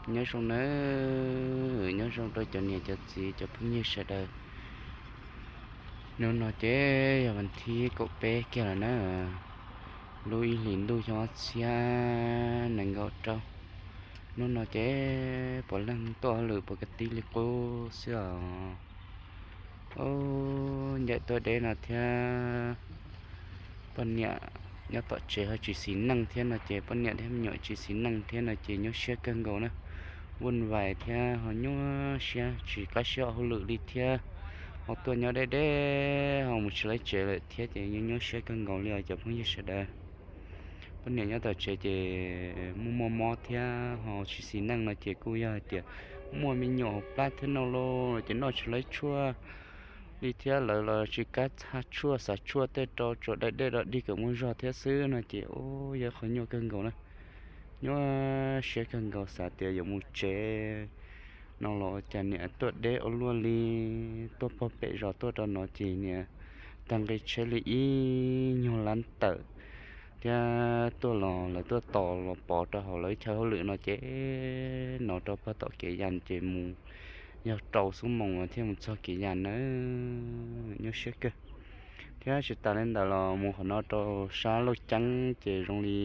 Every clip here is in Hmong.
Nyob zoo nawb, nyob zoo rau cov niam cov txiv cov phooj ywg sawv daws. Hnub no ces yog vas thib kaum peb kiag lawm na, lub ib hlis ntuj xyoo ob txhiab nees nkaum rau. Hnub no ces puav leej tuaj hauj lwm puav ka tib li qub xwb os. Ub, ncaim tuaj deb no thiab poj niam nyob tom tsev ho tsis xis neej thiab no ces poj niam thiab me nyuam tsis xis neej thiab no ces nyuaj siab kawg nkaus na. Vuj vais thiab ho nyuaj siab tsis qab siab ua hauj lwm li thiab. Ho tuaj nyob deb deb ho mus tsis laib tsev lawm thiab ces nyuaj nyuaj siab kawg nkaus li os cov phooj ywg sawv daws. Poj niam nyob tom tsev ces muaj muaj mob thiab ho tsis xis neej no ces kuj yog hais tias muaj me nyuam hauv plab thiab no los ces noj tsis laib tshuaj li thiab lawv los tsis kam txhaj tshuaj xav tshuaj tej rau tsuas dai dej dog dig kom muaj zog thiab xwb no ces ub yog qhov nyuaj kawg nkaus na. Nyuaj siab kawg nkaus xav tias yuav mus tsev no los cas niam tuaj deb ua luaj li, tuaj pog pem zos tuaj rau no ces niam tag nqi tsheb li ib nyuag lab tawm thiab tuaj los lawv tuaj tos los pov rau hauv lawv chaw hauj lwm no ces no rau pog tom kev yas ces mus yog rau xuab moos thiaj mus txog kev yas nawb. Nyuaj siab kawg. Thiab tsis tas li ntawd los mus qhov no rau sab Lauj Ceeb ces zoo li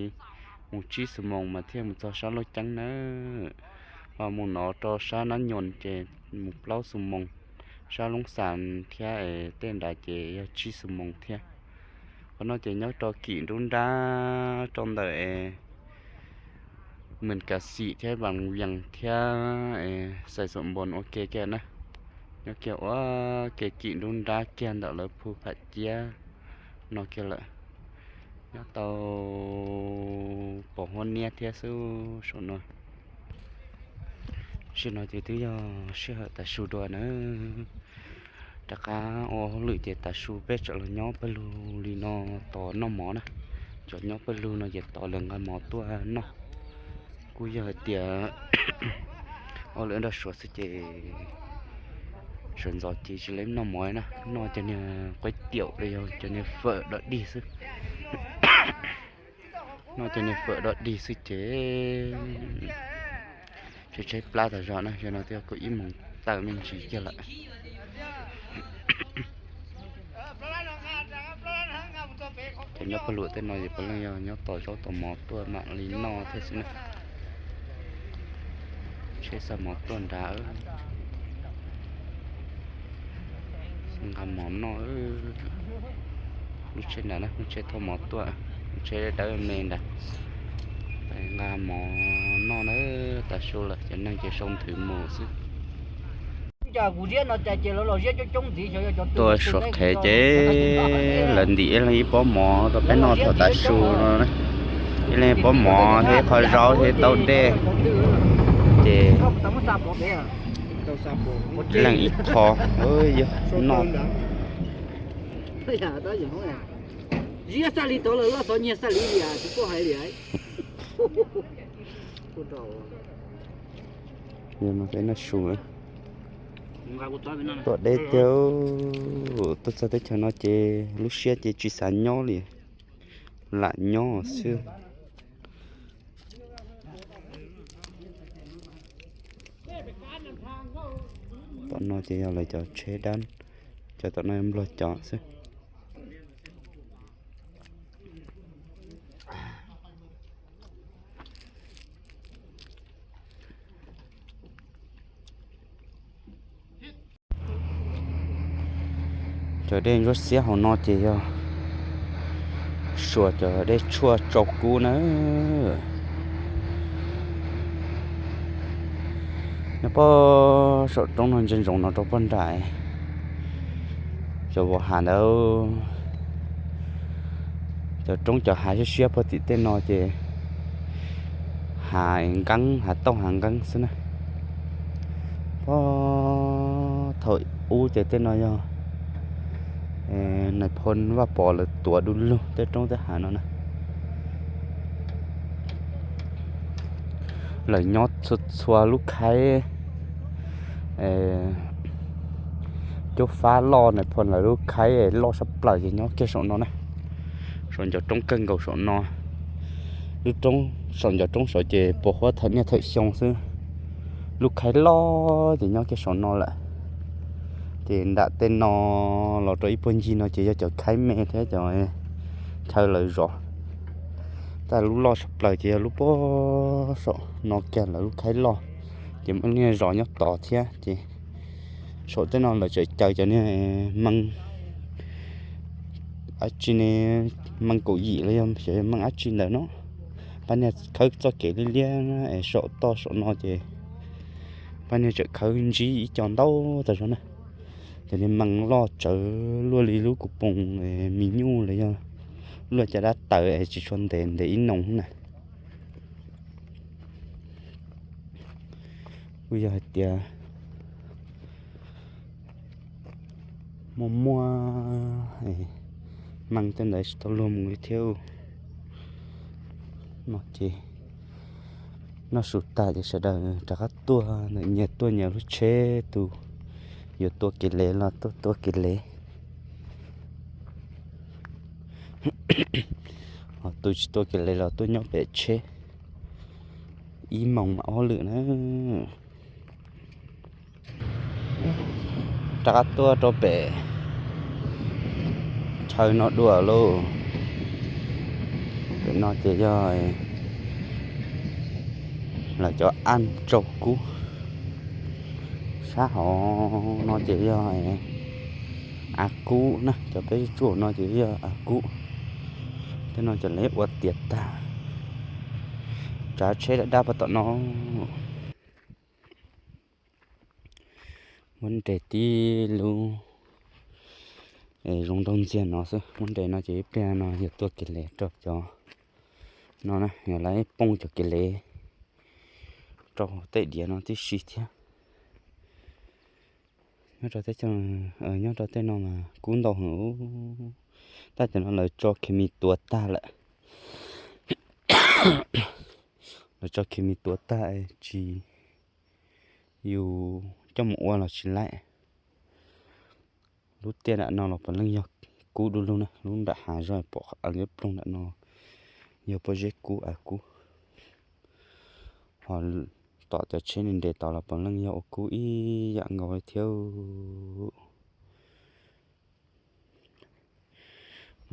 mus tsib xuab moos mas thiaj mus txog sab Lauj Ceeb nawb. Ho mus no rau sab Nab Nyoos ces mus plaub xuab moos, sab Loob Xas thiab es tej nrad ces yog tsib xuab moos thiab. Qhov no ces nyob rau kim nruab nrab rau ntawm es Mws Kas Xim thiab Vas Vias thiab Xais Xom Npoos ua ke kiag na. Nyob kiag ua ke kim nruab nrab kiag ntawm lawv phu Pham Ciab no kiag lawm. Nyob tau pos huab niab thiab xwb saum no. Tam sim no ces twb yog sij hawm tav su dua na. Rov qab ua hauj lwm ces tav su peb tseem los nyob pawg lug li no tos noj mov na. Cov nyob pawg lug no ces tos lawv nqa mov tuaj noj. Kuj yog hais tias ua lawv nrog Suav xwb ces sawv ntxov ces tsis lawv noj mov na, noj cov niag quaib tiaum los yog cov niag fawm dog dig xwb. Noj cov niag fawm dog dig xwb ces tshaib tshaib plab tas zog na, yog no twb yog kaum ib moos tawm me ntsis kiag lawm. Cov nyob pawg lug tej no ces puav leej yog nyob tos zaub tos mov tuaj mam li noj thiab xwb na. Tsheb xa mov tuaj nrad, nqa mov noj. Lub tsheb nrad na, lub tsheb thauj mov tuaj, lub tsheb dawb me nrad. Nqa mov noj na, tav su lawm cov neeg ces sau nthwv mus xwb. Tuaj suav qhev ces lawv ntim ib leeg ib pob mov rau peb noj thaum tav su no. Ib leeg ib pob mov thiab qho zaub thiab taub dej, ces ib leeg ib qho. Yog noj. Yog no peb noj su. Tuaj deb tiag, tuaj txog teb chaws no ces lub siab ces tsis xav nyob li, lam nyob xwb. Tom no ces yog lawv cov tsheb dab, cov tom no yog Nplog cov xwb. Cov dej ntsuab xiab hauv no ces yog Suav cov dej tshuaj tsau kub na. Nyob pog saum roob no ntsia ntsoov no rau pog nram, cov vos hav ntawd, cov roob cov hav siab siab pog tim tej no ces hav nqeeb, hav tauj hav nqeeb xwb na. Pog thaum ub ces tej no yog nais phoo Vaj Pov lawv tuav du lug tej roob tej hav no na. Lawv nyob txhua txhua lub khaib, cuab fab loj nais phoo lawv lub khaib loj sab plaws ces nyob kiag saum no na. Saum ncov roob kawg nkaus saum no. Lub roob saum ncov roob saud ces puas huab thawm niaj thawm xyoo xwb. Lub khaib loj ces nyob kiag saum no lawm. Ces nram tej no los rau ib puag ncig no ces yog cov khaib me thiab cov chaw lawv zov. Tab lub loj tshaj plaws ces yog lub puag saum no kiag lawv lub khaib loj, ces muaj niag zos nyob tod thiab ces saum tej no lawv tseem caws cov niag mees dab tsi ne, mees kaum yim los yog xyov mees dab tsi ntawd no. Pab niag khawb txoj kev liab liab es saum toj saum no ces pab niag tseem khawb ntsib ib co ntau tas zog na. Cov niag mees loj tsawv luaj li lub kuv poos me nyuj los yog luaj caj dab taws es tsis tshua ntev, ntev ib noo na. Kuj yog hais tias muaj muaj mees tej ntawd tsis tau luag mus li thiab. No ces noj su tas ces sawv daws rov qab tuaj, nyias tuaj nyias lub tsheb, tus yuav tua kev lev los tuaj tua kev lev, ho tus tsis tua kev lev los tuaj nyob pem tsheb. Ib moos mam ua hauj lwm na. Rov qab tuaj rau pem chaw no dua lauj. Pem no ces yog lawv cov aj tsau kub. Sab hauv no ces yog av kub na, cov peb tsuj no ces yog av kub. Tej no ces lawv ua tiav tag. Tsav tsheb dab dab puag tom no. Muab nres tib lub es zoo nraug ntxiag no xwb, muab nres no ces ib pliag no yog tua kev lev rau cov no na, yog lawv poob cov kev lev rau tej diav no tib si thiab. Nyob rau teb chaws, nyob rau tej no mas kub ntau heev. Tab cov no lawv tso khes mis tuav tag lawm. Lawv tso khes mis tuav tag tsis, yus coj mus ua los tsis laib. Lub tiaj nram no los puav leej yog kub du lug na, lub nram hav zog pom av liab ploog nram no yog pob zeb kub av kub. Ho tom cov tsheb nres nres tod los puav leej yog ua kub ib yam nkaus li thiab.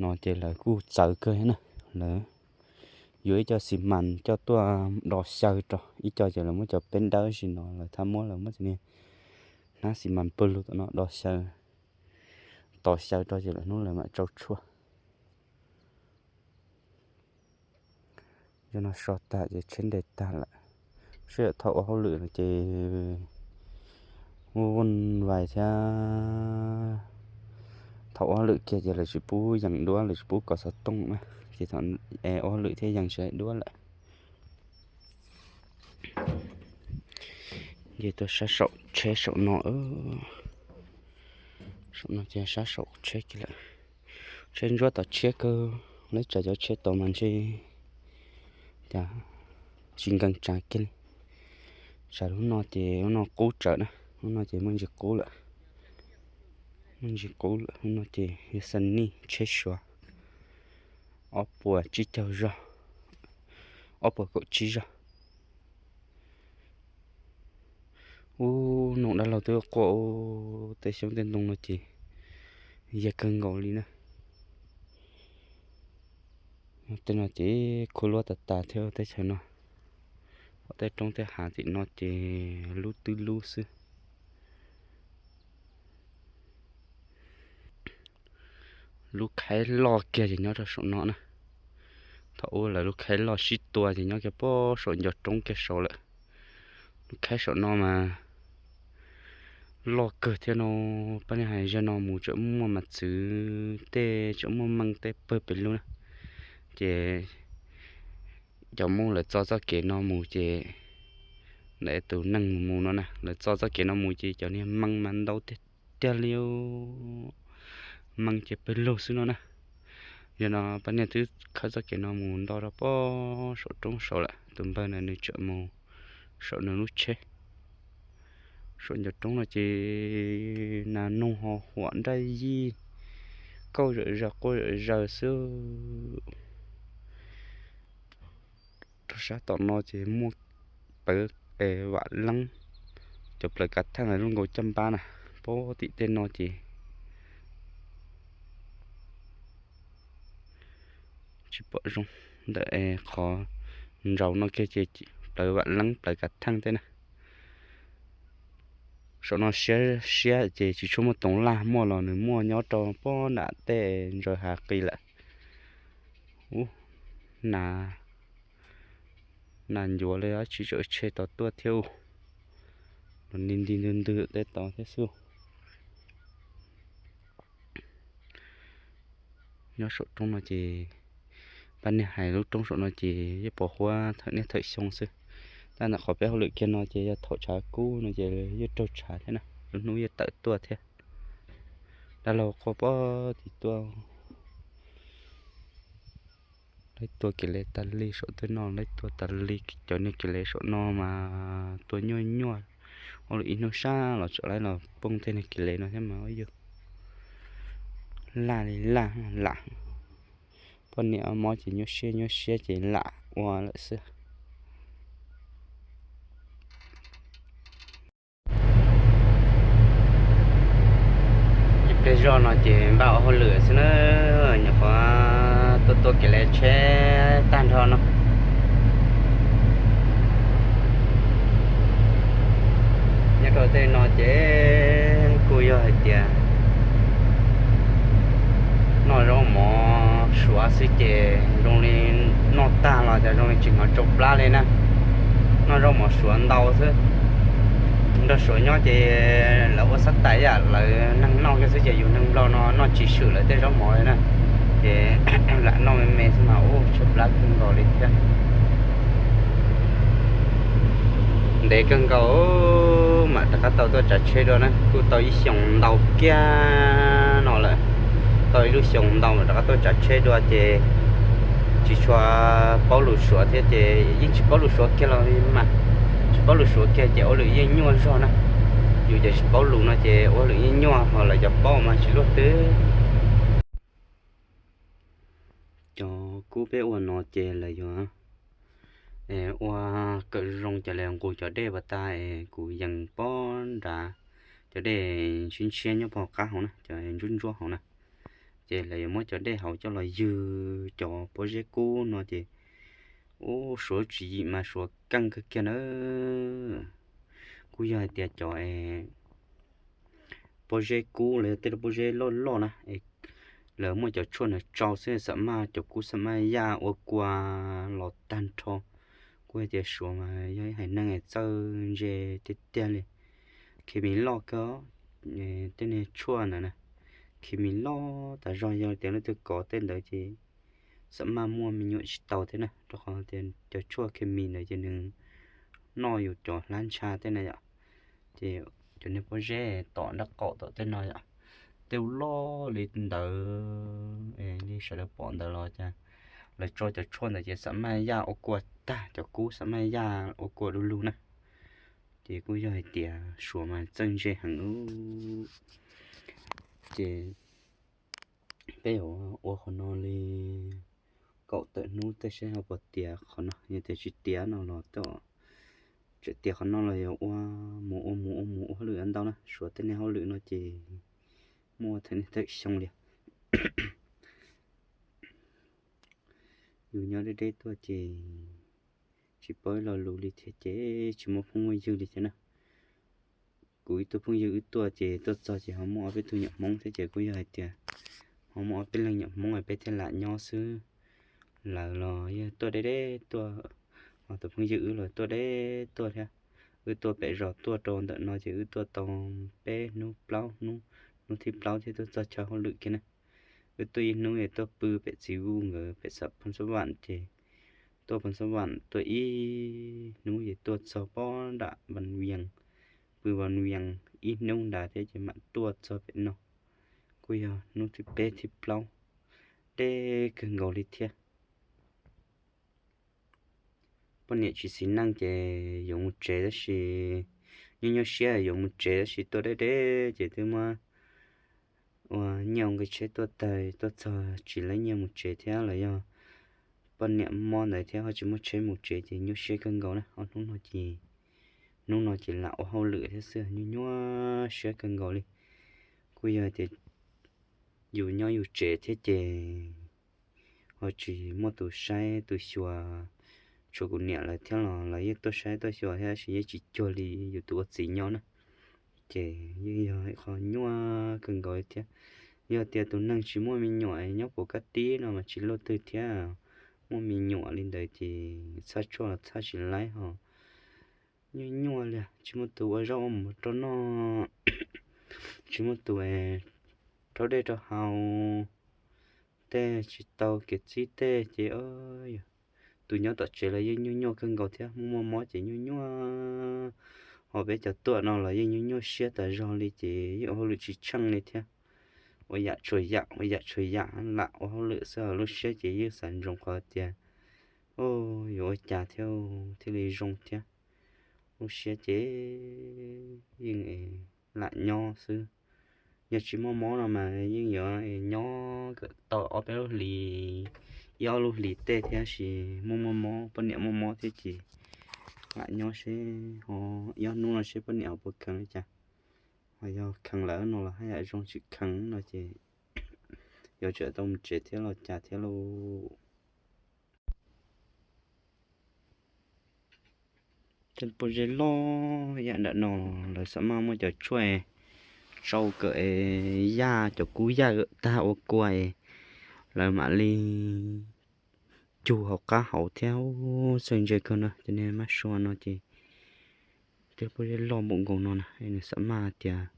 No ces lawv kuj txawv kawg thiab na, lawv yuav ib co xi mas coj tuaj do xyaw rau, ib co ces lawv muab cov peb dawb si no lawv thab muab lawv muab cov niag hnab xi mas pawg lug tom no do xyaw, tos xyaw rau ces lawv hnub lawv mam tsau tshuaj. Yog no so tag ces tsheb nres tag lawm. Seb yam thaum ua hauj lwm no ces vuj vuj vais thiab. Thaum ua hauj lwm kiag ces lawv tsis pub yees duab, lawv tsis pub kov xov tooj na, ces thaum es ua hauj lwm thiaj yees tsis duab lawm. Ces tuaj sab saum tsheb saum no, saum no ces sab saum tsheb kiag lawm. Tsheb ntsuab tom tshiab kawg, lawv tsav cov tsheb tod mas ntshe cas tsis nkees tsav kiag li. Tsam lub no ces lub no qub tsawv na, lub no ces muaj ntsis qub lawm. Muaj ntsis qub lawm, lub no ces yog Sunny tsheb Suav, ob puas tsib caug zog, ob puas kaum tsib zog. Ub, noog dab laug twb quaj, tej xyoob tej ntoo no ces yag kawg nkaus li na. Tej no ces khuv luab tas tas thiab teb chaws no. Ho tej roob tej hav tim no ces lub twb lub xwb. Lub khaib loj kiag ces nyob rau saum no na. Thaum ub lawv lub khaib loj sib tua ces nyob kiag puag saum ncov roob kiag saud lawm. Lub khaib saum no mas loj kawg thiab no, pab nej hais zaum no mus tseem muaj mas txwv tej, tseem muaj meej tej pawg pes lug na. Ces cov Hmoob lawv txo txoj kev no mus ces ntawm tus neeg mus mus no na, lawv txo txoj kev no mus ces cov niag meej mas ntau tiag tiag li, meej ces pawg lug xwb no na. Yog no pab niag twb khawb txoj kev no mus nto rau puag saum roob saud lawm, tus npawg ntawd nws tseem mus saum nws lub tsheb. Saum ncov roob no ces nas noog ho huam nraj yij, kauj zawm zaws quaj zawm zaws xwb. Rau sab tom no ces muaj pawv vam leeb, Cov plawv kav theej zoo nkaus caj npab na, pab tim tej no ces tsis pom zoo. Ntawm qhov ntsaum no kiag ces plawv vam leeb plawv kav theej tej na. Saum no siab siab ces tsis tshua muaj toov laj, muaj los nws muaj nyob rau pem nram tej ntsaws hav qis lawm. Ub, nas, nas ncuav li, tsis tseem tshe tod tuaj thiab. Los ni nti ntwg ntwg tej tod thiab xwb. Nyob saum roob no ces, pab niag hais lub roob saum no ces yeej pos huab thawm niaj thawm xyoo xwb. Tab ntawm qhov peb hauj lwm kiag no ces yog thaum tshav kub no ces yeej raug tshav thiab na, lub hnub yeej tawm tuaj thiab. Dab laug quaj pog tim tuaj. Laib tua kev le tas li saum tej no, laib tua tas li. Cov niag kev le saum no mas tua nyuaj nyuaj, ua lawm ib hnub sab los tseem laib los poob tej niag kev le no thiab mas ua yus laj li laj lam. Poj niam mob ces nyuaj siab nyuaj siab ces lam ua lawm xwb. Ib pliag zoj no ces npaj ua hauj lwm xwb na, nyuam qhuav tuaj tua kev le tsheb tag nrho no. Nyob rau tej no ces kuj yog hais tias noj zaub mov suav xwb ces zoo li noj tag los cas zoo li tsis hnov tsau plab li na. Noj zaub mov suav ntau xwb. Nrog suav nyob ces lawv ua xab tais yam lawv neeg noj kiag xwb ces yus neeg nplog no noj tsis swm lawv tej zaub mov li na. Ces lam noj me me xwb mas ub tshaib plab kawg nkaus li thiab. Ntev kawg nkaus mam rov qab tau tuaj tsav tsheb dua na, kuj tau ib xyoos ntau kiag no lawm. Tau ib lub xyoos ntau mam rov qab tuaj tsav tsheb dua ces tsis tshua paub lus suav thiab ces yeej tsis paub lus suav kiag los mas, tsis paub lus suav kiag ces ua lwm yeej nyuaj zog na. Yus ces tsis paub lus no ces ua lwm yeej nyuaj, ho lawv cov paub mas tsis luaj twg. Cov kub peb ua no ces lawv yuav ua kom zoo ces lawv nqus cov dej pas tas es kuv yees pob nrad, cov dej ntshiab ntshiab nyob pog qab hauv na, cov ntsuab ntsuab hauv na. Ces lawv yuav muab cov dej hauv coj los ywg cov pob zeb kub no ces ub suav tsis yim mas suav keej kawg kiag na. Kuj yog hais tias cov pob zeb kub los yog tej pob zeb loj loj na, lawv muaj cov tshuaj ntawd tsau xwb xam maj cov kub xam maj yaj ua kua los tag nrho. Kuj hais tias suav mas yog ib haiv neeg txawj ntse tiag tiag li. Khi mis loj kawg, tej niag tshuaj ntawd na, khi mis loj tas zog, yog tias leej twg kov tej ntawd ces xam maj muaj me nyuam tsis tau thiab na, rau qhov tias cov tshuaj khi mis ntawd ces nws noj yus cov hlab ntsha tej na yom. Ces cov niag pob zeb tom nraub qaum tom tej no yom, tej ua loj li ntawd li sawv daws pom ntawd los cas lawv tso cov tshuaj ntawd ces xam maj yaj ua kua tag, cov kub xam maj yaj ua kua du lug na. Ces kuj yog hais tias suav mas txawj ntse heev ub. Ces peb yuav ua qhov no li kaum tawm hnub tej saib ho puas tiav qhov no, yog tias tsis tiav no los tseem tiav qhov no los yuav ua mus ua mus ua mus ua hauj lwm ntau na. Suav tej niag hauj lwm no ces muaj thawm niaj thawm xyoo li. Yus nyob deb deb tuaj ces tsis paub ib lo lus li thiab ces tsis muaj phooj muaj ywg li thiab na. Kuv ib tug phooj ywg wb tuaj ces tuaj txog ces ho muaj ob peb tug nyuam Hmoob thiab ces kuj yog hais tias ho muaj ob peb leeg nyuam Hmoob peb thiaj lam nyob xwb. Lawv los yog tuaj deb deb tuaj, ho tus phooj ywg wb los tuaj deb tuaj thiab. Wb tuaj pem zos tuaj rau ntawm no ces wb tuaj tau peb hnub plaub hnub, hnub thib plaub thiab tuaj txog chaw hauj lwm kiag na. Wb tuaj ib hnub es tuaj pw pem txiv Vu nkawd pem xam Phoos Xab Vam ces tuaj Phoos Xab Vam tuaj ib hnub es tuaj txog pob nram Vas Vias, pw Vas Vias ib hnub nrad thiab ces mam tuaj txog pem no. Kuj yog hnub thib peb thib plaub, deb kawg nkaus li thiab. Poj niam tsis xis neej ces yuav mus tsev tab sis nyuaj nyuaj siab yuav mus tsev tab sis tuaj deb deb ces twb muab ua nyiaj ua nqi tsheb tuaj tag tuaj txog tsis laib nyiaj mus tsev thiab los yog poj niam mob ntawd thiab ho tsis muaj tsheb mus tsev ces nyuaj siab kawg nkaus na. Ob hnub no ces Hnub no ces lam ua hauj lwm thiab xwb, nyuaj nyuaj siab kawg nkaus li. Kuj yog tias yus nyob yus tsev thiab ces ho tsis muaj tus saib tus xyuas, tshuav kuv niam lawv thiab los lawv yeej tuaj saib tuaj xyuas thiab tab sis yeej tsis cuag li yus tus ua txiv nyob na. Ces yeej yog qhov nyuaj kawg nkaus li thiab. Yog tias tus neeg tsis muaj me nyuam nyob puas kaj tib no mas tsis luaj twg thiab, muaj me nyuam li ntawd ces txhaj tshuaj los txhaj tsis laib ho. Nyuaj nyuaj li, tsis muaj tus ua zaub ua mov rau noj, tsis muaj tus rau dej rau haus, tej tsis tau kev txib tej ces yog tus nyob tom tsev los yeej nyuaj nyuaj kawg nkaus thiab, muaj muaj mob ces nyuaj nyuaj, ho peb cov tuaj no los yeej nyuaj nyuaj siab tas zog li ces yeej ua hauj lwm tsis tsheej li thiab. Ua yam tsuas yam ua yam tsuas yam lam ua hauj lwm xwb, lub siab ces yeej xav ntsoov qhov tias yuav ua cas thiaj thiaj li zoo thiab. Lub siab ces yeej lam nyob xwb. Yog tsis muaj mob no mas yeej yuav nyob kom tau ob peb lub hlis, ib ob lub hlis tej thiab, tab sis muaj muaj mob, poj niam muaj mob thiab ces lam nyob seb ho ib ob hnub no seb poj niam ho puas kheev li cas. Ho yog kheev lawm no los haj yam zoo, tsis kheev no ces yuav tsum tau mus tsev thiab los cas thiab lauj. Cov pob zeb loj yam nram no lawv xav maj muab cov tshuaj tsau kom yaj, cov kub yaj tag ua kua es lawv mam li cug hauv qab hauv thiab. Txawj ntse kawg no, cov niag mab sua no ces cov pob zeb loj npaum nkaus no na, nws xav maj tias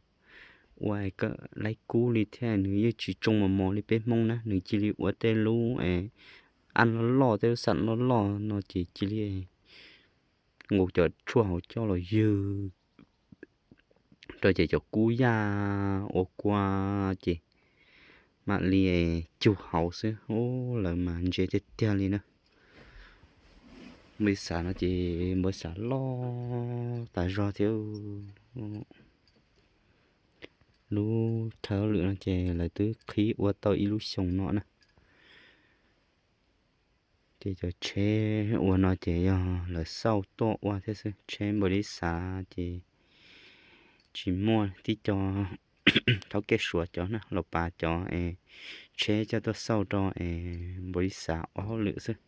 ua kom laib kub li thiab nws yeej tsis tsoo mos mos li peb Hmoob na, nws cia li ua tej lub a loj loj, tej lub xam loj loj no ces cia li nqus cov tshuaj hauv coj los ywg rau ces cov kub yaj ua kua ces mam li cug hauv xwb. Lawv mas ntse tiag tiag li na. Npawg Xav no ces Npawg Xav loj tas zog thiab. Lub thawj lwm no ces lawv twb qhib ua tau ib lub xyoo no na. Ces cov tsheb ua no ces yog lawv xauj tuaj ua thiab xwb, tsheb Npawg Lis Xav ces tsis muaj, tib co thaub kej Suav cov na los pas cov es tsheb coj tuaj xauj rau es Npawg Lis Xav ua hauj lwm xwb.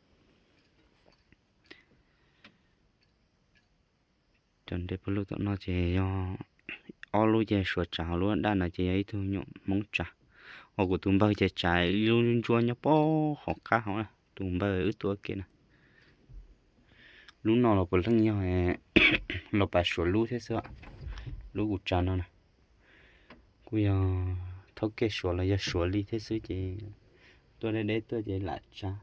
Cov nres pawg lug tom no ces yog ob lub ces Suav tsav, ho lub daj na ces yog ib tug nyuam Hmoob tsav, ho kuv tus npawg ces tsav ib lub ntsuab nyob pob hauv qab hauv na, tus npawg wb tuaj ua ke na. Lub no los puav leej yog los pas Suav lub thiab xwb, lub kuv tsav no na. Kuj yog thaub kej Suav los yog Suav li thiab xwb ces tuaj deb deb tuaj ces lam tsav.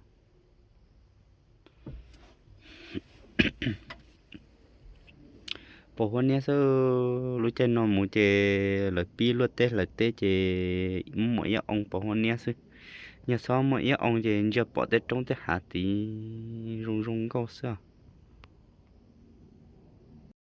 Pos huab niab xwb, lub caij no mus ces lawv pib luaj teb hlawv teb ces muaj ib oo pos huab niab xwb. Yog txhob muaj ib oo ces ntsia pom tej roob tej hav tid zoo zoo nkauj xwb.